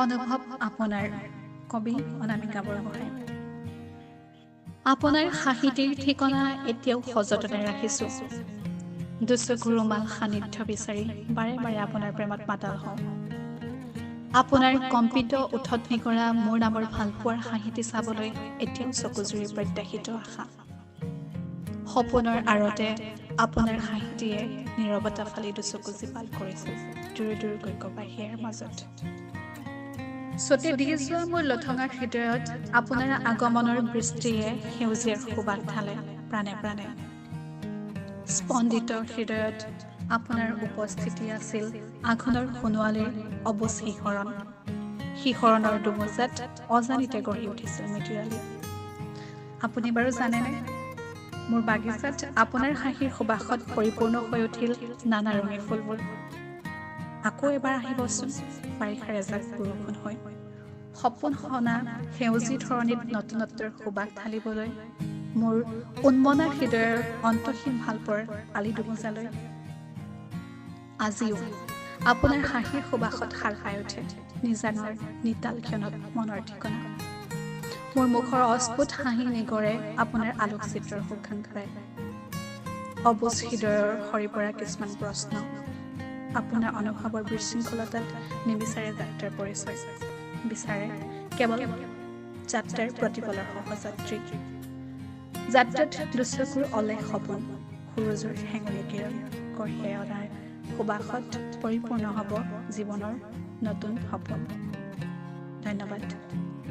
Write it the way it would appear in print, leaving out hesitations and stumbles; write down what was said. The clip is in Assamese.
অনুভৱ আপোনাৰ কবি অনামিকা বৰগোহাঁই। আপোনাৰ হাঁহিটিৰ ঠিকনা এতিয়াও সযতনে ৰাখিছোঁ। দুচকু ৰুমাল সান্নিধ্য বিচাৰি বাৰে বাৰে আপোনাৰ প্ৰেমত মাতাল হওঁ। আপোনাৰ কম্পিত ওঠত নিগৰা মোৰ নামৰ ভালপোৱাৰ হাঁহিটি চাবলৈ এতিয়াও চকুজুৰি প্ৰত্যাশিত আশা। সপোনৰ আঁৰতে আপোনাৰ হাঁহিটিয়ে নীৰৱতা ফালি দুচকু জীপাল কৰিছিল দূৰ দূৰকৈ কপাহীয়াৰ মাজত। চ'তে দি যোৱা মোৰ লঠঙা হৃদয়ত আপোনাৰ আগমনৰ বৃষ্টিয়ে সেউজীয়াৰ সুবাস ঢালে প্ৰাণে প্ৰাণে। স্পন্দিত হৃদয়ত আপোনাৰ উপস্থিতি আছিল আঘোণৰ সোণোৱালীৰ অবুজ শিহৰণ। শিহৰণৰ দোমোজাত অজানিতে গঢ়ি উঠিছিল মিতিৰালি। আপুনি বাৰু জানেনে, মোৰ বাগিচাত আপোনাৰ হাঁহিৰ সুবাসত পৰিপূৰ্ণ হৈ উঠিল নানা ৰঙী ফুলবোৰ। আকৌ এবাৰ আহিবচোন বাৰিষাৰ এজাক বৰষুণ হৈ, সপোন সনা সেউজী ধৰণীত নতুনত্বৰ সুবাস ঢালিবলৈ, মোৰ উন্মনা হৃদয়ৰ অন্তহীন ভালপোৱাৰ আলি দোমোজালৈ। আজিও আপোনাৰ হাঁহিৰ সুবাসত সাৰ পাই উঠে নিজানৰ নিতাল ক্ষণত মনৰ ঠিকনা। মোৰ মুখৰ অস্ফুট হাঁহি নিগৰে আপোনাৰ আলোকচিত্ৰৰ শুভাকাংক্ষাৰে। অবুজ হৃদয়ৰ সৰি পৰা কিছুমান প্ৰশ্ন আপোনাৰ অনুভৱৰ বিশৃংখলতাত নিবিচাৰে যাত্ৰাৰ পৰিচয়, বিচাৰে কেৱল যাত্ৰাৰ প্ৰতিপলৰ সহযাত্ৰী। যাত্ৰাত দুচকুৰ অলেখ সপোন সূৰুযৰ হেঙুলী কিৰণ কঢ়িয়াই অনাৰ সুবাসত পৰিপূৰ্ণ হ'ব জীৱনৰ নতুন সপোন। ধন্যবাদ।